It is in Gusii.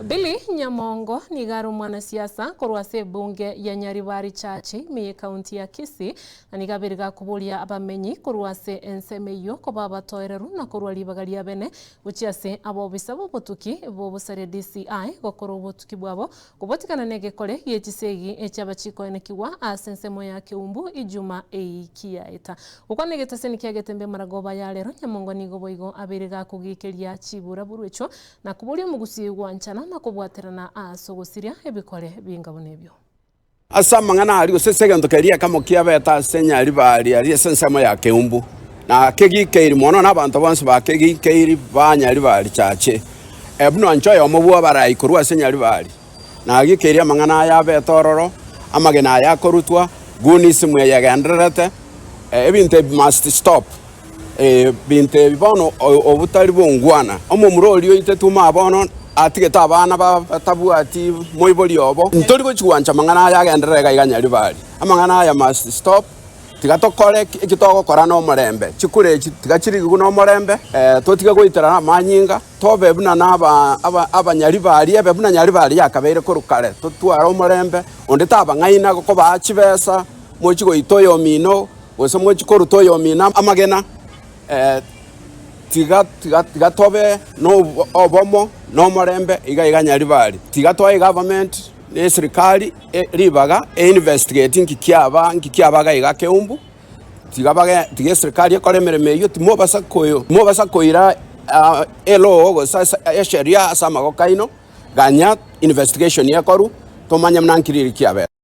Billy Nyamongo nigo are omwanasiasa korwa ase ebunge ya Nyaribari Church ime y'ekaunti ya Kisii na nigo abeire gakoboria abamenyi korwa ase ensemo eyio koba abatoereru na korwa ribaga ria bene gochia ase abobisa b'obotuki b'obosaria DCI gokora obotuki bwabo kobotigana negekore gie chisegi echiabachikoenekigwa ase ensemo ya Keumbu ijuma eiki yaeta. Gokwana egetaseni kia Getembe maragoba ya rero Nyamongo nigo boigo abeire gakogikeria chiburaburu echio Na koboria omogusii gwanchana na kobwaterana aase ogosiria ebikore binga buna ebio. Ase amang'ana aria, gose ase egento keria ekemo kiabete ase Nyaribari aria ase ensemo ya Keumbu, na kegikeiri mono nabanto bonsi ba kegikeiri ba Nyaribari chache, buna inche oyomo bw'abarai korwa ase Nyaribari, nagikeiri amang'ana aya abete ororo, amagena aya akorutwa, gunism eye egendererete, ebinto ebi must stop. Ebinto ebi bono obotari bongwana. Omomura oria oitetwe ime bono atigete abana batabwati moibori obo. Ntori gochia gwancha amang'ana aya agenderere iga iga Nyaribari. Amang'ana aya must stop. Tiga tokore eki togokora nomorembe. Chikura echi tiga chirigigwe nomorembe, totige goiterana amanyinga, tobe buna na abanyaribari, ebe buna Nyaribari yakabeire korwa kare. Totware omorembe, onde tabang'aina kobaa chibesa, mochie goita oyomino. Gose mochie koruta oyomino amagena, tiga, tiga, tiga tobe nobomo na omorembe iga iga Nyaribari. Tiga toe government na eserikari ribaga e investigate nki kiaba, nki kiaba iga iga Keumbu, tiga bage, tiga eserikari ekore emeremo eyio, timobasa koyo, timobasa koira elaw gose ase esheria ase amagoko aino, ganya investigation ekorwe, tomanye buna nki riria kiabete.